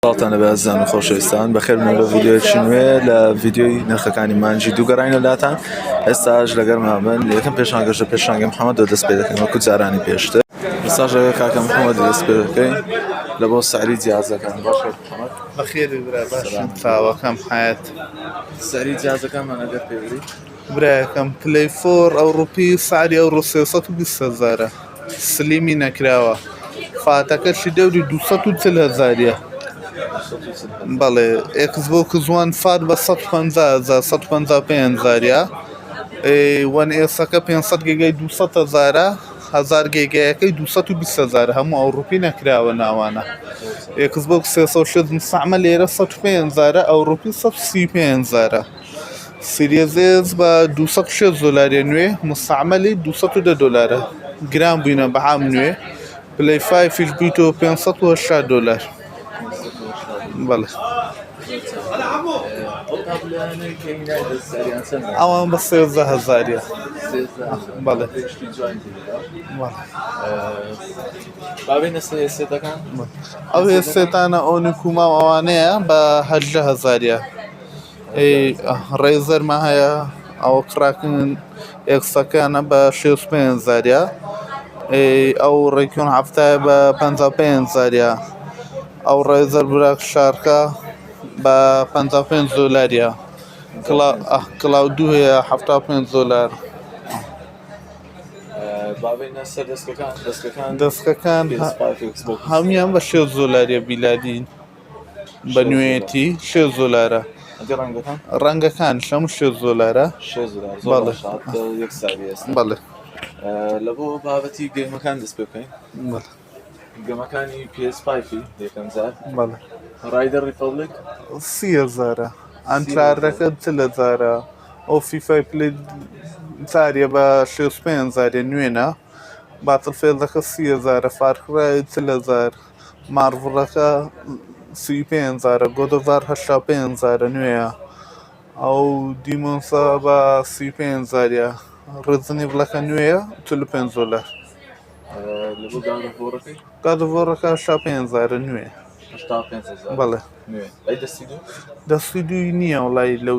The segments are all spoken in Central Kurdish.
سڵاوتان لەبێ ئازیزان و خۆشەویستان، بەخێربێن لە ڤیدیۆیەکی نوێ لە ڤیدیۆی نرخەکانی مانگی دوو گەڕاینە لاتان. ئێستاش لەگەرمان بن لە یەکەم پێشانگەش لە پێشانگەی محەممەد دەست پێ دەکەین وەکو جارانی پێشتر. ئێستاش لەگەڵ کاکە محەممەد دەست پێ دەکەین لە بۆ سعری جیازەکان. باش کاک محەممەد؟ بەخێربێی برا، باشم چاوەکەم حەیات. سعری جیازەکانمان ئەگەر پێ بری؟ برایەکەم پلەی فۆر ئەوڕوپی سعری ئەوڕۆ 320 هەزارە سلیمی نەکراوە فاتەکەشی دەوری 240 هەزاریە بەڵێ ئێکس بۆکس وان فات بە 150 هەزار 155 هەزاریە وەن ئێسەکە 500 گێگای 200 هەزارە هەزار گێگایەکەی 220 هەزار هەموو ئەوڕوپی نەکراوە ناوانە ئێکس بۆکس 360 مستعمل لێرە 105 هەزارە ئەوڕوپی 135 هەزارە سیریەز ئێس بە 260 دۆلاریە نوێ مستعملی 210 دۆلارە گران بووینە بە عام نوێ پلەی فایفیش بوویتەوە 580 دۆلار بەڵێ ئەوان بە سێزدە هەزاریە بەڵێ ئەو هێسێتانە ئۆنی کوما و ئەوانەیە بە هەژدە هەزاریە ڕێزەرمە هەیە ئەوە کڕاکن ئێکسەکانە بە 65 زاریە ئەو ڕێکیۆن هەفتایە بە 55 زاریە ئەو ڕێزەر براک شارکە بە 55 دۆلاریە کڵاو دوو هەیە 75 دۆلار. دەستکەکان هەموویان بە 6 دۆلاریە بیلادین. بە نوێیەتی شێست دۆلارە. ئەدی ڕەنگەکان؟ ڕەنگەکان هەموو شێست دۆلارە. شێست دۆلار زۆر بەڵێ. باشە هەتە یەک سالی ئێستا. بەڵێ. لە بۆ بابەتی گەیمەکان دەست پێ بکەین. بەڵێ. گەمەکانی PS5 یەکەم جار. بەڵێ. ڕایدەر ڕیپەبلیک؟ سی هەزارە. ئەنترارەکە چل هەزارە. ئەو فیفای پلی چاریە بە شێست و پێنج هەزاریە نوێنە. باتڵفێڵدەکە سی هەزارە. فارکرای چل هەزار. مارڤڵەکە 35 هەزارە گۆدۆڤار 85 هەزارە نوێیە ئەو دیمۆنسە بە 35 هەزاریە ڕێزنیڤڵەکە نوێیە 45 دۆلار لە بۆ گادۆڤۆڕەکەی؟ گادۆڤۆڕەکە 85 هەزارە نوێیە 85 هەزار بەڵێ نوێ. ئەی دەستی دوو؟ دەستی دووی نییە وڵی لەو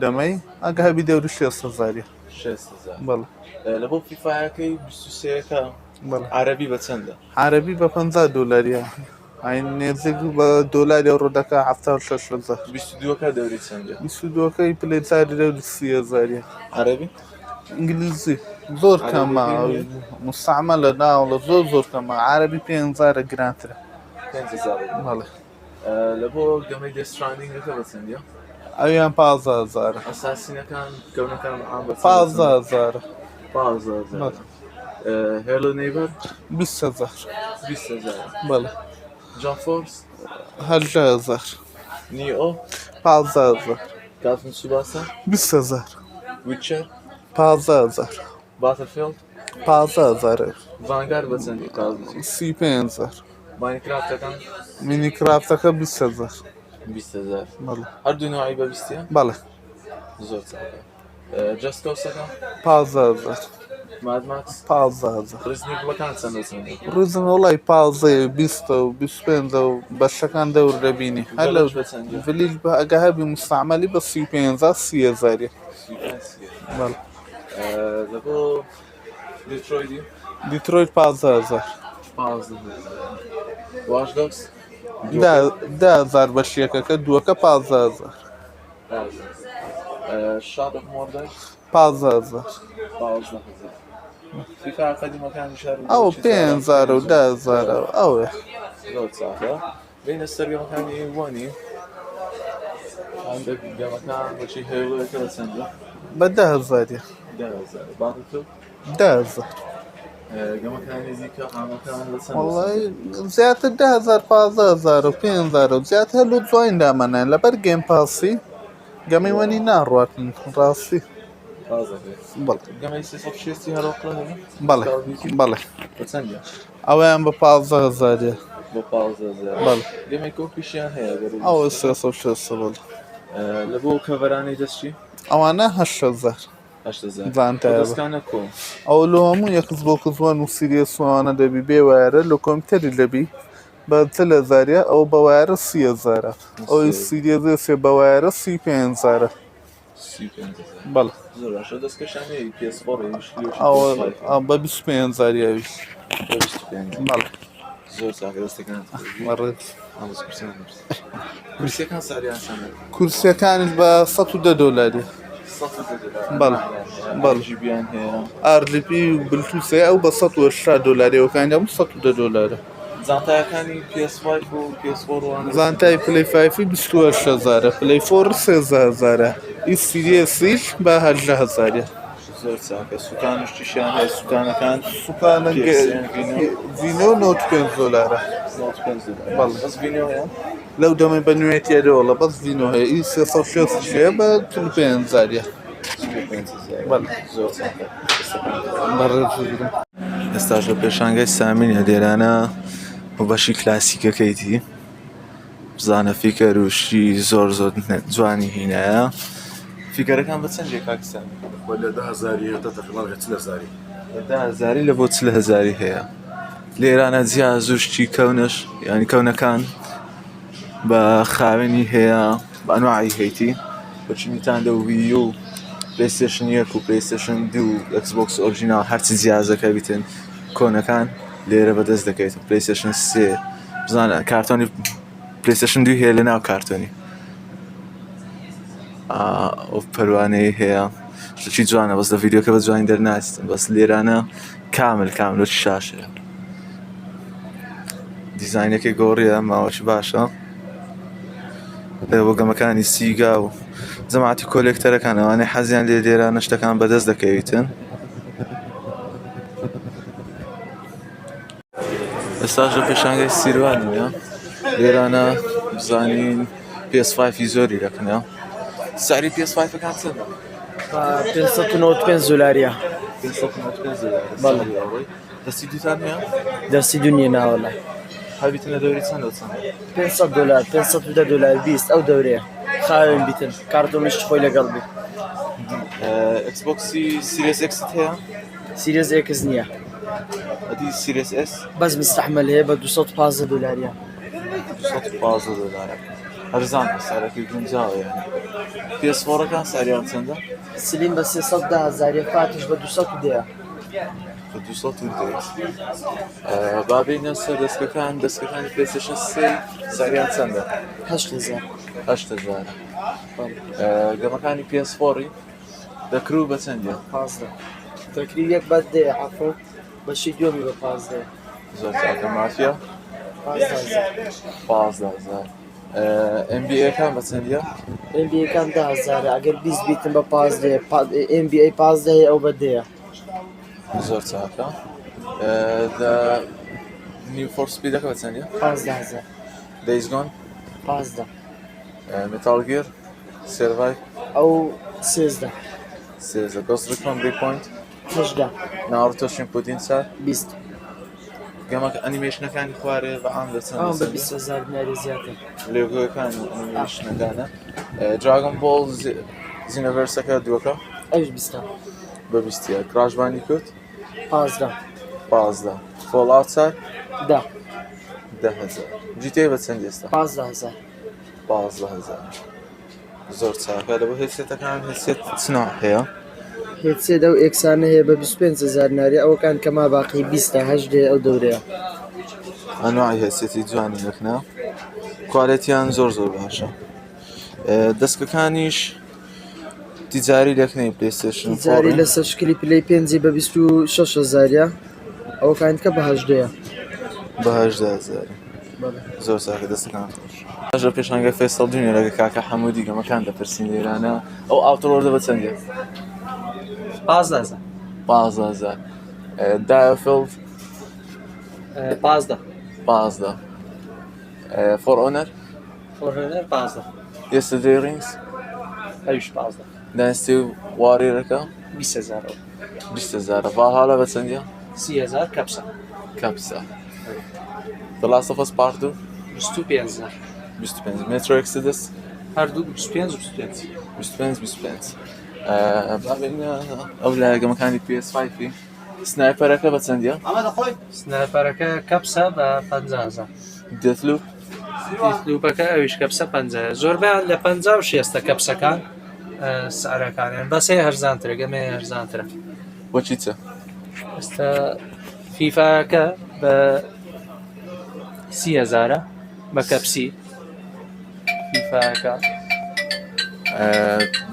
دەمەی ئەگە هەبی دەوری 6 هەزاریە 6 هەزار. بەڵێ لە بۆ فیفایەکەی 23ەکە بەڵێ عەرەبی بە چەندە؟ عەرەبی بە 50 دۆلاریە ئەی نێزیک بە دۆلاری ئەوڕۆ دەکا 76 هەزار. 22ەکە دەوری چەندە؟ 22ەکەی پلەی چاری دەوری 30 هەزاریە. عەرەبی؟ ئینگلیزی زۆر کەمە عەرەبیەکەی نییە؟ مستعملە ناوڵە زۆر زۆر کەمە عەرەبی 5000 گرانترە. 5000 بەڵێ. لە بۆ گەمەی دێستراندینگەکە بە چەندە؟ ئەویان 15 هەزارە. ئەساسینەکان گەونەکان عام بە چەند؟ 15 هەزارە. 15 هەزار. بەڵێ. هێلۆ نەیبەر؟ 20 هەزار. 20 هەزار. بەڵێ. جان فۆرس؟ 18 هەزار. نیئۆ؟ 15 هەزار. کاپتن سوباسا؟ 20 هەزار. ویتچەر؟ 15 هەزار. باتڵفیڵد؟ 15 هەزار. ڤانگارد بە چەندی تازە؟ 35 هەزار. ماینکرافتەکان؟ مینیکرافتەکە 20 هەزار. 20 هەزار. بەڵێ. هەردوو نوعی بە 20 بەڵێ. زۆر چاکە. جەست کۆسەکە؟ 15 هەزار. ماد ماکس؟ 15 هەزار. ڕیزنی گوڵەکان چەندە چەندە؟ ڕیزن وەڵای 15 20 و 25 و بەشەکان دەور دەبینی هەر لەو ڤیلج بە چەندە؟ ڤلیج بە ئەگە هەبی مستعملی بە 35 هەزار 30 هەزاریە. 35 سی. بەڵێ. لە بۆ دیترۆیدی؟ دیترۆیت 15 هەزار. 15 هەزار. واش دۆگس؟ دە هەزار بەشیەکەکە دووەکە 15 هەزار. شاد ئۆف مۆردەر؟ 15 هەزار. 15 هەزار. فیفا قەدیمەکانیش هەر ئەو چی 5 هەزار و 10 هەزار و ئەوێ. زۆر چاکە. بینە سەر گەمەکانی وانی. هەندێک گەمەکان بەچی هێڵەکە بە چەندە؟ بە 10 هەزاریە. 10 هەزار. باتڵفیڵد؟ 10 هەزار. گەمەکانی دیکە عامەکان بە چەند؟ وەڵای زیاتر 10 هەزار 15 هەزار و 5 هەزار و زیاتر هەر لۆ جوین دامەنایان لەبەر گەیم پاسی گەمەی وەنی ناڕواتن ڕاستی. ڕازەکەی. بەڵێ. گەمەی 360 هەرۆقلە هەیە؟ بەڵێ. بەڵێ. بە چەندە؟ ئەوەیان بە 15 هەزاریە. بۆ 15 هەزار. بەڵێ. گەمەی کۆپیشیان هەیە ئەگەر ئەوە 360 بەڵێ. لە بۆ کەڤەرانەی دەستچی؟ ئەوانە 8 هەزار. 8 هەزار. جانتایە بە. دەستکانە کۆ؟ ئەو لۆ هەموو ئێکس بۆکس وەن و سیریەس و ئەوانە دەبی بێ وایەرە لۆ کۆمپیوتەری دەبی. بە 40 هەزاریە، ئەو بە wire ە 30 هەزارە، ئەوی Series S ێ بە wire ە 35 هەزارە. بەڵێ. زۆر باشە. دەستکەشان هەیە PS4؟ ئەوە بە 25 هەزاری ئەویش. بەڵێ. زۆر چاکە، دەستەکان. بەڕێز. کورسیەکان ساریان چەندە؟ کورسیەکانیش بە 110 دۆلاریە. بەڵێ بەڵێ. RGB یان هەیە؟ RGB و بلوتوس هەیە، ئەو بە 180 دۆلاری، ئەوەکانی هەموو 110 دۆلارە. جانتایەکانی PS5 و PS4 وانە؟ جانتای Play 5 28 هەزارە، Play 4 13 هەزارە، ئی Series S یش بە 18 هەزاریە. زۆر چاکە. سوکان و شتیشیان هەیە؟ سوکانەکان؟ سوکانە ڤینۆ 95 دۆلارە. 95 دۆلار؟ بەڵێ. بەس ڤینۆ هەیە؟ لەو دەمەی بە نوێتیە دەوڵە بەس ڤینۆ هەیە. ئی 360 هەیە بە 45 هەزاریە. 45 هەزار. بەڵێ. زۆر چاکە. بەڕێز بگرم. ئێستاش لە پێشانگای سامینە لێرانە و بەشی کلاسیکەکەیتی، بزانە figure و شتی زۆر زۆر جوانی هینایە. figure ەکان بە چەند کاک سامی؟ لە 10 هەزاری هەتا تقریبا 40 هەزاری. لە 10 هەزاری لە بۆ 40 هەزاری هەیە. لێرانە جیاز و شتی کەونەش، یعنی کەونەکان بە خاوێنی هەیە، بە ئەنواعی هەیتی، بەچی Nintendo Wii و PlayStation 1 و PlayStation 2، Xbox original، هەرچی جیازەکە بیتن کۆنەکان لێرە بەدەست دەکەیت. PlayStation 3، بزانە کارتۆنی PlayStation 2 هەیە لە ناو کارتۆنی ئەو پەروانەیە هەیە. شتێکی جوانە، بەس لە ڤیدیۆکە بە جوانی دەرناچن. بەس لێرانە کامل کامل وەکی شاشەیە، دیزاینەکەی گۆڕیە، ماوەکی باشە بۆ game ەکانی Sega و جەماعەتی collector ەکان، ئەوانەی حەزیان لێ لێرانە شتەکان بەدەست دەکەویتن. ئێستاش لە پێشانگای سیروانیە لێرانە، بزانین PS5 زۆری دەکنە. سعری PS5 ەکان چەندە؟ 595 دۆلاریە. 595 دۆلار؟ بەڵێ. دەستی دووتان هەیە؟ دەستی دنیا ناوەڵە. هەبیتن لە دەوری چەندە چەندە؟ 500 دۆلار، 510 دۆلار، 20 ئەو دەورەیە، خاوێن بیتن، کارتۆنیش خۆی لەگەڵ بی. Xbox ی Series X ت هەیە؟ Series X نییە. ئەدی Series S؟ بەس مستعمل هەیە بە 215 دۆلاریە. 215 دۆلارە، هەرزانە، سعرەکەی گونجاوە. یعنی PS 4 ەکان سعریان چەندە؟ Slim بە 310 هەزاریە، Fat یش بە 210. بە 210. با بینە سەر دەستکەکان. دەستکەکانی PlayStation 3 سعریان چەندە؟ 8000. 8000. Game ەکانی PS 4 ی The Crew بە چەندە؟ 15. The Crew یەک بە دەیە، عەفو، بەشی دووەمی بە 15. زۆر چاکە. مافیا؟ 15 هەزار. 15 هەزار. NBA کان بە چەندە؟ NBA کان 10 هەزارە، ئەگەر 20 بیتن بە 15. NBA 15 هەیە، ئەو بە دەیە. زۆر چاکە. The Need for Speed ەکە بە چەندە؟ 15 هەزار. Days Gone؟ 15. Metal Gear Survive؟ ئەو 13. 13. Ghost Recon Breakpoint؟ 18. Naruto Shippuden چار؟ 20. Game ەکە ئەنیمەیشنەکانی خوارێ بە عام لە چەند؟ ئەوان بە 20 هەزار دیناری زیاتر. لێگۆەکان و ئەنیمەیشنەکانە. Dragon Ball Xenoverse ەکە دووەکە؟ ئەویش 20ە. بە 20ە. Crash Bandicoot؟ 15. 15. Fallout چار؟ 10. 10 هەزار. GTA بە چەند ئێستا؟ 15 هەزار. 15 هەزار، زۆر چاکە. لە بۆ headset ەکان، headset چ نوع هەیە؟ Headset ئەو ئێکسانە هەیە بە 25 هەزار ناری، ئەوەکان کەما باقی 20ە، 18 ئەو دەورەیە. ئەنواعی headset ی جوانی دەکنە، quality یان زۆر زۆر باشە. دەستکەکانیش تیجاری دەکنەی PlayStation؟ تیجاری لەسەر شکلی Play پێنجی بە 26 هەزاریە، ئەوەکان کە بە 18ەیە. بە 18 هەزاری. زۆر چاکە، دەستەکان خۆش. لە پێشانگای فێسەڵ دونیە لەگە کاکە حەمودی game ەکان دەپرسین لێرانە. ئەو Outer World ە بە چەندە؟ 15 هەزار. 15 هەزار. DioField؟ 15. 15. For Honor؟ For Honor 15. Yesterday Rings؟ ئەویش 15. Dynasty Warrior ەکە؟ 20 هەزار. 20 هەزار. Valhalla بە چەندە؟ 30 هەزار، کەپسە. کەپسە. The Last of Us Part 2؟ 25 هەزار. 25. Metro Exodus؟ هەردوو 25 و 25. 25 25. با بینە ئەو لایە game ەکانی PS5. Sniper ەکە بە چەندە؟ Sniper ەکە کەپسە بە 50 هەزار. Deathloop؟ Deathloop ەکە ئەویش کەپسە 50. زۆربەیان لە 50 و شێستە کەپسەکان سعرەکانیان بەس هەیە هەرزانترە گەمەیە هەرزانترە. وەکی چە؟ ئێستا فیفاکە بە 30 هەزارە بە کەپسی فیفاکە.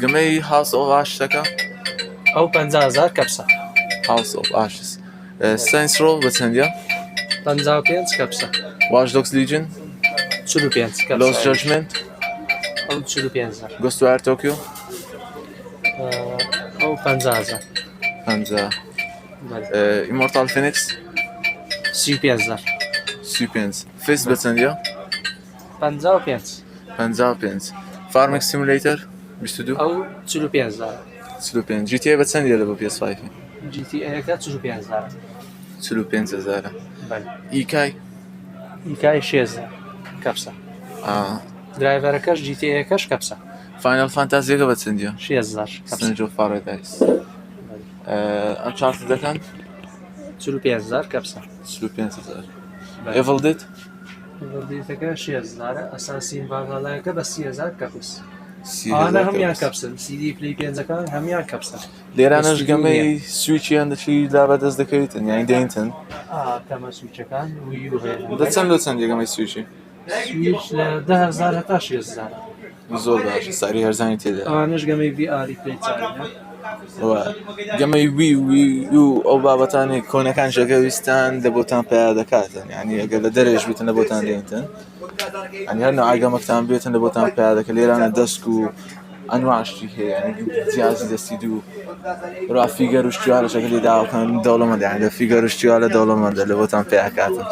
گەمەی House of Ashes ەکە؟ ئەو 50 هەزار کەپسە. House of Ashes. Saints Row بە چەندە؟ 55 کەپسە. Watch Dogs Legion؟ 45 Lost کەپسە. Judgment؟ ئەو 45. Ghostwire Tokyo؟ ئەو 50 هەزار. 50. بەڵێ. Immortals Fenyx؟ 35 هەزار. 35. Fez بە چەندە؟ 55. 55. Farming Simulator 22؟ ئەو 45 هەزار. 45. GTA بە چەندە لە بۆ PS5؟ GTA ەکە 45 هەزار. 45 هەزارە. بەڵێ. ئیکای؟ ئیکای 6 هەزار کەپسە. Driver ەکەش GTA ەکەش کەپسە. Final Fantasy ەکە بە چەندە؟ 6 هەزار کەپسە. Stranger of Paradise؟ Uncharted ەکان؟ 45 هەزار کەپسە. 45 هەزار. Evil Dead؟ Dead ەکە 6 هەزارە. Assassin Valhalla ەکە بە 30 هەزار کەپس. سی ئەوانە هەزار هەموان کەپس. کەپسن. سیدی پلی پێنجەکان هەموان کەپسن. لێرانەش بەس گەمەی نییە. سویچیان دەچی لا بەدەست دەکەویتن یان دەینتن؟ کەمە سویچەکان Wii U هەیە. دە چەند لۆ چەند گەمەی سویچی؟ سویچ لە 10 هەزار هەتا 6 هەزار. زۆر باشە، ساری هەرزانی تێدا. ئەوانەش گەمەی VR ی پلی چارە. و گەمەی Wii Wii U ئەو بابەتانی کۆنەکان ژەگە ویستان لە بۆتان پیا دەکاتن، یعنی ئەگەر لە دەرێژ بیتن لە بۆتان دێنتن، یعنی هەر نوع گەمەکتان بێتن لە بۆتان پیا دەکە. لێرانە دەستک و ئەنواع شتی هەیە، یعنی جیازی دەستی دوو ڕا figure و شتیوالە شەکە لێ داوەکان دەوڵەمەندە، یعنی لە figure و شتیوالە دەوڵەمەندە لە بۆتان پیاکاتن.